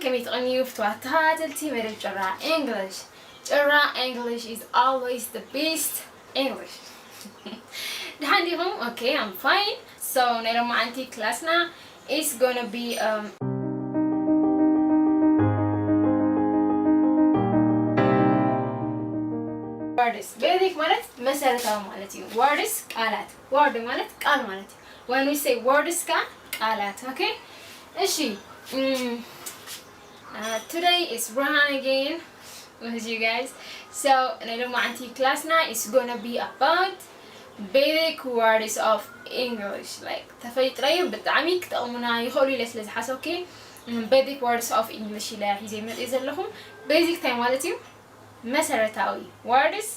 ከመይ ትቕንዩ ፍትዋት ተኸታተልቲ መደብ ጭራ English? ጭራ English is always the best English. ደሓን ዲኹም? Okay, I'm fine. So ናይ ሎማዓንቲ ክላስና is gonna be um, words. Basic ማለት መሰረታዊ ማለት እዩ። Words ቃላት። Word ማለት ቃል ማለት እዩ። When we say words ከኣ ቃላት። Okay? እሺ። Today is Rahan again with you guys. So ናይ ሎማዓንቲ ክላስና is gonna be about basic words of English. Like ተፈጥረዩ ብጣዕሚ ክጠቕሙና ይኽእሉ ኢለ ስለ ዝሓሰብኩ basic words of English ኢለ ሒዘ መፅእ ዘለኹ። Basic እንታይ ማለት እዩ? መሰረታዊ። Words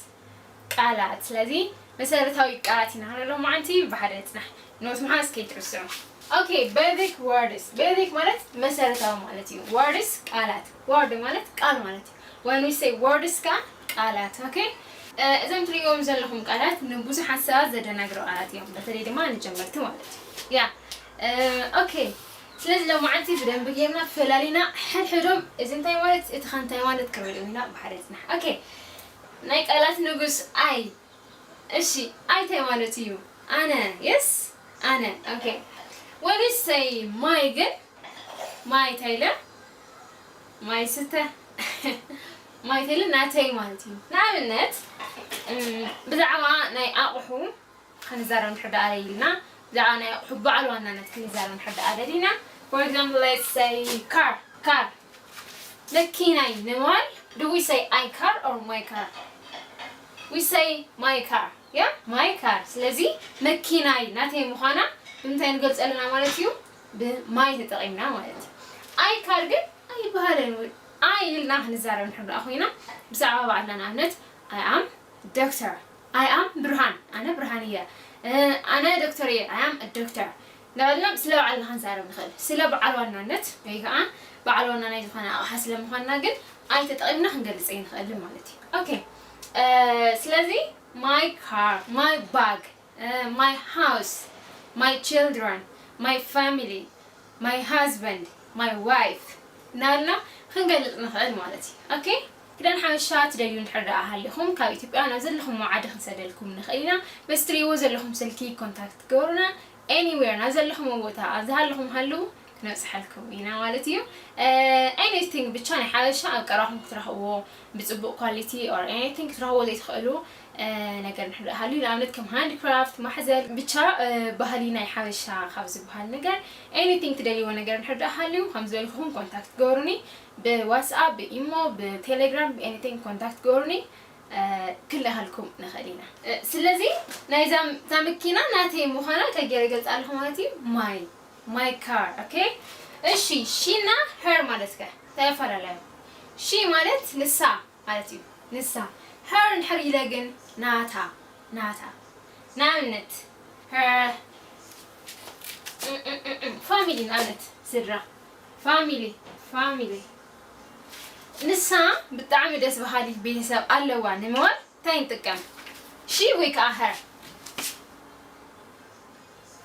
ቃላት። ስለዚ መሰረታዊ ቃላት ኢና ክንብሎ ሎማዓንቲ ብሓደ ንፅናሕ። ኖት ምሓዝ ከይትርስዑ። Okay, basic words. Basic ማለት መሰረታዊ ማለት እዩ። Words ቃላት። Word ማለት ቃል ማለት እዩ። When we say words ከኣ ቃላት። Okay? እዞም ትሪእዎም ዘለኹም ቃላት ንብዙሓት ሰባት ዘደናግሩ ቃላት እዮም፣ በተለይ ድማ ንጀመርቲ ማለት እዩ። Yeah. Okay. ስለዚ ሎማዓንቲ ብደንቢ ጌርና ፈላሊና ሕድሕዶም እዚ እንታይ ማለት እቲ ከ እንታይ ማለት ክንሪኦ ኢና ብሓደ ንፅናሕ። Okay. ናይ ቃላት ንጉስ I። እሺ፣ I እንታይ ማለት እዩ? ኣነ። Yes? ኣነ። Okay. When we say my ግን my እንታይ ኢለ? ማይ ስተ። My እንታይ ኢለ? ናተይ ማለት እዩ። ንኣብነት ብዛዕባ ናይ ኣቑሑ ክንዛረብ እንድሕር ደኣ ኢልና፣ ብዛዕባ ናይ ኣቑሑ በዓል ዋናነት ክንዛረብ እንድሕር ደኣ ደሊና፣ for example, let's say car, car፣ መኪናይ ንምባል do we say I car or my car? We say my car. Yeah, my car. ስለዚ መኪናይ ናተይ ምዃና ብምንታይ ንገልፀ ኣለና ማለት እዩ? ብ my ተጠቒምና ማለት እዩ። I car ግን ኣይበሃልን። I ኢልና ክንዛረብ እንድሕር ደኣ ኮይና ብዛዕባ ባዕልና ንኣብነት I am doctor. I am ብርሃን፣ ኣነ ብርሃን እየ። ኣነ ዶክተር እየ። I am a doctor. እንዳበልና ስለ ባዕልና ክንዛረብ ንኽእል። ስለ በዓል ዋናነት ወይ ከዓ በዓል ዋና ናይ ዝኾነ ኣቕሓ ስለ ምዃንና ግን I ተጠቒምና ክንገልፅ ኣይንኽእልን ማለት እዩ። Okay. ስለዚ my car, my bag, my house, my children, my family, my husband, my wife እናበልና ክንገልፅ ንኽእል ማለት እዩ። Okay? ክዳን ሓበሻ ትደልዩ እንድሕር ደኣ ሃሊኹም ካብ ኢትዮጵያ ናብ ዘለኹም ዓዲ ክንሰደልኩም ንኽእል ኢና። በዚ ትሪእዎ ዘለኹም ስልኪ contact ትገብሩና። Anywhere ናብ ዘለኹም ቦታ ኣብ ዝሃለኹም ሃልዉ ክነብፅሐልኩም ኢና ማለት እዩ። Anything ብቻ ናይ ሓበሻ ኣብ ቀረባኹም ክትረኽብዎ ብፅቡቕ quality or anything ክትረኽብዎ ዘይትኽእሉ ነገር እንድሕር ደኣ ሃልዩ፣ ንኣብነት ከም handcraft፣ ማሕዘል፣ ብቻ ባህሊ ናይ ሓበሻ ካብ ዝበሃል ነገር anything ትደልይዎ ነገር እንድሕር ደኣ ሃልዩ ከም ዝበልኩኹም contact ትገብሩኒ። ብ WhatsApp፣ ብ ኢሞ፣ ብ Telegram፣ ብ anything contact ትገብሩኒ። ክልእኸልኩም ንኽእል ኢና። ስለዚ ናይዛ እዛ መኪና ናተይ ምዃና እንታይ ገይረ ይገልፃ ኣለኹ ማለት እዩ? My, my car። Okay? እሺ፣ she እና her ማለት ከ እንታይ ኣፈላላዮም? She ማለት ንሳ ማለት እዩ። ንሳ። Her እንድሕር ኢለ ግን ናታ፣ ናታ። ንኣብነት her family፣ ንኣብነት ስድራ። Family፣ family። ንሳ ብጣዕሚ ደስ በሃሊት ቤተሰብ ኣለዋ ንምባል እንታይ ንጥቀም? She ወይ ከዓ her?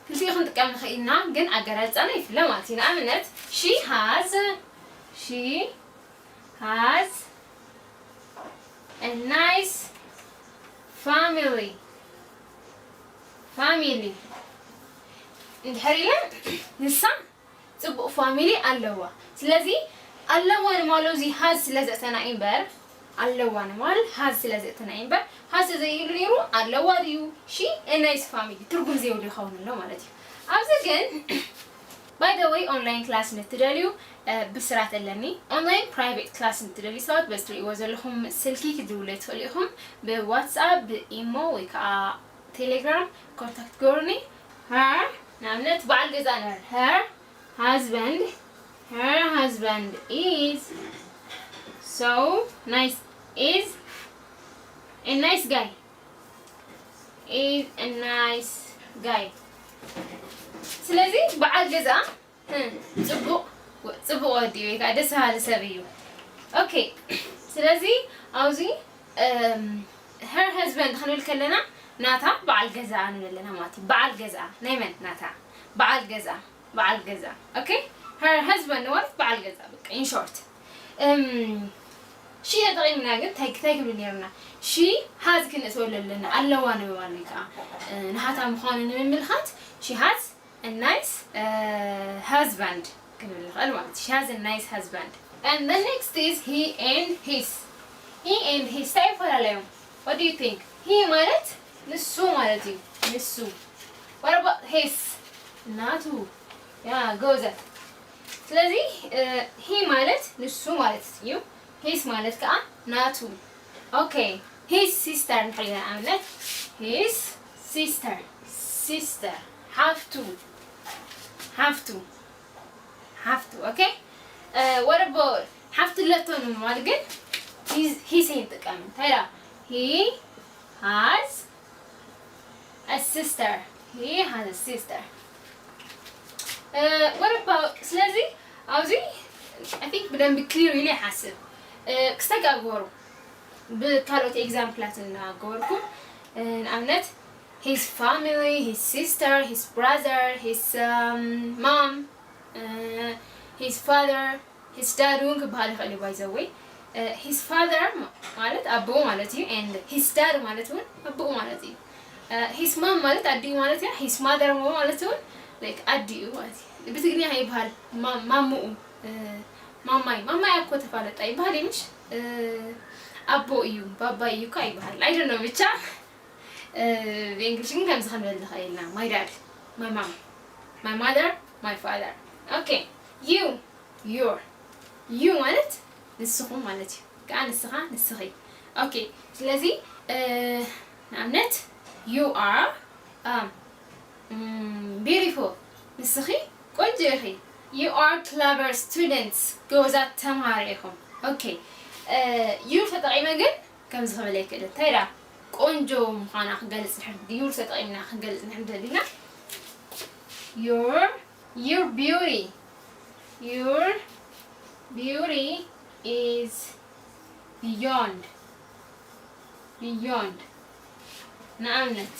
ክልቲኡ ክንጥቀም ንኽእል ኢና፣ ግን ኣገላልፃና ይፍለ ማለት እዩ። ንኣብነት she has, she has a nice family, family እንድሕር ኢለ ንሳ ፅቡቕ family ኣለዋ። ስለዚ ኣለዋ ንምባል እዚ has ስለ ዘእተና እዩ እምበር፣ ኣለዋ ንምባል has ስለ ዘእተና እዩ እምበር፣ has ተዘይህሉ ነይሩ ኣለዋ ድዩ? She a nice family ትርጉም ዘይብሉ ይኸውን ኣሎ ማለት እዩ። ኣብዚ ግን by the way online class ንትደልዩ ብስራት ኣለኒ። Online private class ንትደልዩ ሰባት በዚ ትሪእዎ ዘለኹም ስልኪ ክትድውሉ ትኽእሉ ኢኹም። ብ WhatsApp፣ ብ ኢሞ ወይ ከዓ Telegram contact ትገብሩኒ። Her ንኣብነት በዓል ገዛ ንበል። Her husband, her husband is so nice, is a nice guy, is a nice guy። ስለዚ በዓል ገዛ ፅቡቕ፣ ፅቡቕ ወዲ ወይ ከዓ ደስ በሃሊ ሰብ እዩ። Okay። ስለዚ ኣብዚ her husband ክንብል ከለና ናታ በዓል ገዛኣ ንብል ኣለና ማለት እዩ። በዓል ገዛኣ ናይ መን? ናታ በዓል ገዛኣ፣ በዓል ገዛኣ። Okay? Her husband ማለት በዓል ገዛኣ በቃ። in short. እም፣ she ተጠቒምና ግን እንታይ እንታይ ክብል ነርና? She has ክንእትወሉ ኣለና፣ ኣለዋ ንምባል ወይ ከዓ፣ እ፣ ናሃታ ምዃኑ ንምምልኻት she has a nice, እ፣ husband ክንብል ንኽእል ማለት እዩ። She has a nice husband. And the next is he and his. He and his እንታይ ይፈላለዮም? What do you think? He ማለት ንሱ ማለት እዩ። ንሱ። What about his? ናቱ። ያ፣ ጎበዛት። ስለዚ፣ እ፣ he ማለት ንሱ ማለት እዩ። His ማለት ከዓ ናቱ። Okay. His sister ንሕልና ኣብነት his sister. Sister. ሓፍቱ። ሓፍቱ። ሓፍቱ። Okay. እ፣ what about ሓፍቱ ኣለቶ ንምባል ግን his፣ his ኣይንጥቀምን። እንታይ ኢላ? He has a sister. He has a sister. እ፣ what about ስለዚ ኣብዚ I think ብደንብ clear ኢለ ይሓስብ። እ፣ ክስተጋገሩ ብካልኦት example ላት እናገበርኩም፣ እ፣ ንኣብነት his family, his sister, his brother, his, um, mom, እ፣ his father, his dad እውን ክበሃል ይኽእል እዩ። By the way, እ፣ his father ማ-፣ ማለት ኣቦኡ ማለት እዩ። And his dad ማለት እውን ኣቦኡ ማለት እዩ። እ፣ his mom ማለት ኣዲኡ ማለት እዩ። His mother ማለት እውን like ኣዲኡ ማለት እዩ። ብትግርኛ ይበሃል ማ-፣ ማምኡ፣ እ፣ ማማይ። ማማይ እኮ ተፋለጣ ይበሃል እዩ ምሽ? እ፣ ኣቦ እዩ፣ ባባይ እዩ እኮ ይበሃል። I don't know ብቻ፣ እ፣ ብእንግሊሽ ግን ከምዚ ክንብል ንኽእል ኢና። My dad, my mom, my mother, my father. Okay. You, your. You ማለት ንስኹም ማለት እዩ። ከዓ ንስኻ፣ ንስኺ። Okay. ስለዚ፣ እ፣ ንኣብነት you are፣ um, mm, beautiful። ንስኺ ቆንጆ ኢኺ። You are clever students። ጎበዛት ተምሃሮ ኢኹም። Okay. እ፣ you ተጠቒመ ግን ከምዚ ክብል ኣይክእልን። እንታይ ደኣ? ቆንጆ ምዃና ክገልጽ ንሕን፣ your ተጠቒምና ክንገልጽ ንሕን ደሊና። Your, your beauty. Your beauty is beyond. Beyond. ንኣብነት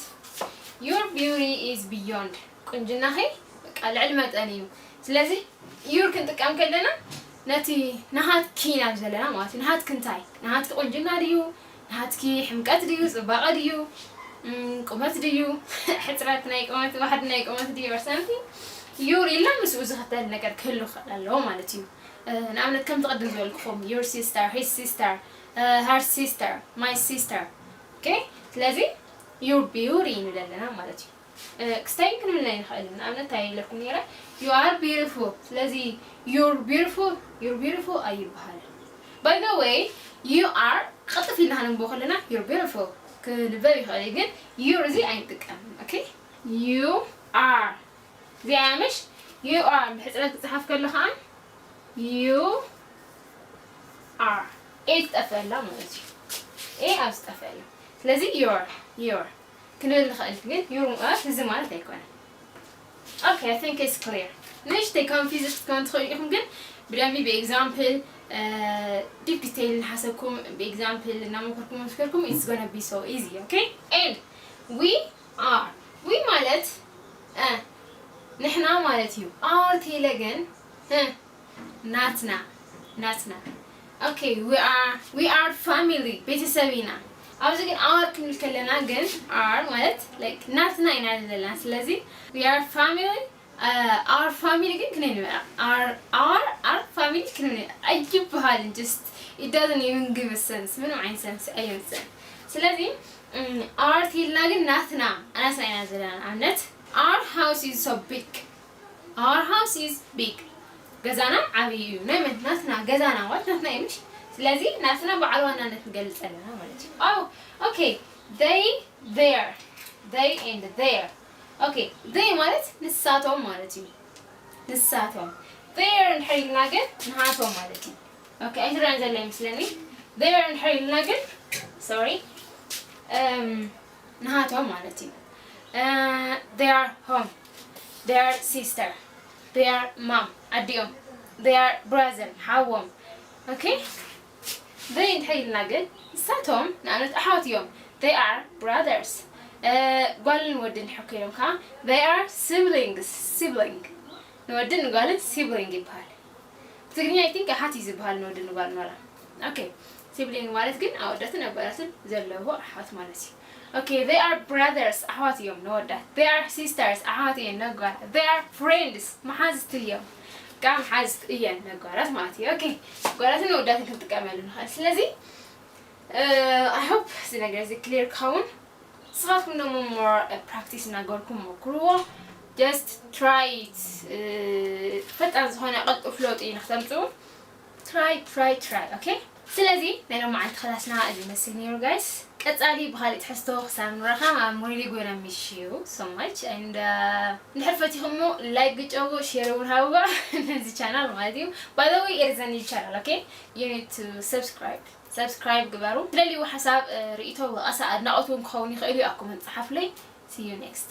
your beauty is beyond። ቁንጅናኺ በቃ ልዕሊ መጠን እዩ። ስለዚ your ክንጥቀም ከለና ነቲ ናሃትኪ ኢና ዘለና ማለት እዩ። ናሃትኪ እንታይ? ናሃትኪ ቁንጅና ድዩ? ናሃትኪ ሕምቀት ድዩ? ጽባቐ ድዩ? እም፣ ቁመት ድዩ? ሕጽረት ናይ ቁመት፣ ዋሕዲ ናይ ቁመት ድዩ? Or something። Your ኢልና ምስኡ ዝኽተል ነገር ክህሉ ክኽእል ኣለዎ ማለት እዩ። እ፣ ንኣብነት ከምቲ ቅድም ዝበልኩኹም your sister, his sister፣ እ፣ her sister, my sister። Okay? ስለዚ your beauty ንብል ኣለና ማለት እዩ። እ፣ ክስታይ ክንብል ኣይንኽእልን። ንኣብነት እንታይ ኢለኩም ነይረ? You are beautiful። ስለዚ your beautiful፣ your beautiful ኣይበሃልን። By the way, you are ቅልጥፍ ኢልና ክንንብቦ ከለና you're beautiful ክንበብ ይኽእል እዩ፣ ግን your እዚ ኣይንጥቀምን። Okay? You are። እዚኣ ምሽ you are ብሕጽረት ክጽሓፍ ከሎ ከዓ you are። A ትጠፍእ ኣላ ማለት እዩ። A ኣብዚ ትጠፍእ ኣላ። ስለዚ your፣ your ክንብል ንኽእል፣ ግን your ምባል እዚ ማለት ኣይኮነን። Okay, I think it's clear። ንእሽተይ confused ክትኮኑ ትኽእሉ ኢኹም፣ ግን ብደንቢ ብኤግዛምፕል፣ እ፣ ዲፕ ዲቴይል እናሓሰብኩም ብኤግዛምፕል እናመምከርኩም መምከርኩም it's gonna be so easy, okay? And we are። We ማለት፣ እ፣ ንሕና ማለት እዩ። Our ተይለ ግን፣ እ፣ ናትና፣ ናትና። Okay, we are፣ we are family፣ ቤተሰብ ኢና። ኣብዚ ግን our ክንብል ከለና ግን are ማለት like ናትና ኢና ዘለና። ስለዚ we are family፣ እ፣ our family ግን ክንብል ንበላ። Our፣ our፣ our family ክንብል ኣይበሃልን። Just it doesn't even give a sense። ምንም ዓይነት ሰንስ ኣየምጽእን። ስለዚ፣ እም፣ our ተይልና ግን ናትና፣ ናትና ኢና ዘለና። ንኣብነት our house is so big። Our house is big። ገዛና ዓብዪ እዩ። ናይ መን? ናትና። ገዛና ማለት ናትና እዩ ምሽ? ስለዚ ናትና በዓል ዋናነት ንገልጽ ኣለና ማለት እዩ። Oh, okay. They፣ their። They and their። Okay, they ማለት ንሳቶም ማለት እዩ። ንሳቶም። Their እንድሕር ኢልና ግን ንሃቶም ማለት እዩ። Okay፣ ኣይትረኣን ዘላ ይመስለኒ። Their እንድሕር ኢልና ግን፣ sorry፣ እም፣ ንሃቶም ማለት እዩ። እ፣ their home፣ their sister፣ their mom፣ ኣዲኦም፣ their brother፣ ሓዎም። Okay? They እንድሕር ኢልና ግን ንሳቶም ንኣብነት ኣሕዋት እዮም። They are brothers። እ፣ ጓልን ወድን እንድሕር ኮይኖም ከዓ they are siblings። Sibling። ንወድን ንጓልን sibling ይበሃል። ትግርኛ I think ኣሓት እዩ ዝበሃል ንወዲ ንጓል ኖራ። Okay, sibling ማለት ግን ኣወዳትን ኣጓላትን ዘለዎ ኣሓት ማለት እዩ። Okay, they are brothers ኣሕዋት እዮም ነወዳት። They are sisters ኣሕዋት እዮም ነጓላት። They are friends መሓዝቲ እዮም። ከዓ መሓዝቲ እየን ነጓላት ማለት እዩ። Okay, ጓላትን ነወዳትን ክንጥቀመሉ ንኽእል። ስለዚ I hope እዚ ነገር እዚ clear ክኸውን። ንስኻትኩም ደሞ more practice እናገበርኩም ሞክርዎ። Just try it። ፈጣን ዝኾነ ቅልጡፍ ለውጢ ንክተምፅኡ try try try። Okay, ስለዚ ናይ ሎማዓንቲ ክላስና እዚ ይመስል ነይሩ guys። ቀፃሊ ብካሊእ ትሕዝቶ ክሳብ ንራኸብ I'm really gonna miss you so much and እንድሕር ፈቲኹሞ like ግጨዎ፣ share እውን ሃብዎ ነዚ channel ማለት እዩ። By the way, it is a new channel, okay? You need to subscribe. Subscribe ግበሩ። ትደልይዎ ሓሳብ፣ ርእይቶ፣ ወቐሳ፣ ኣድናቖት እውን ክኸውን ይኽእል እዩ። ኣብ comment ጸሓፉለይ። See you next.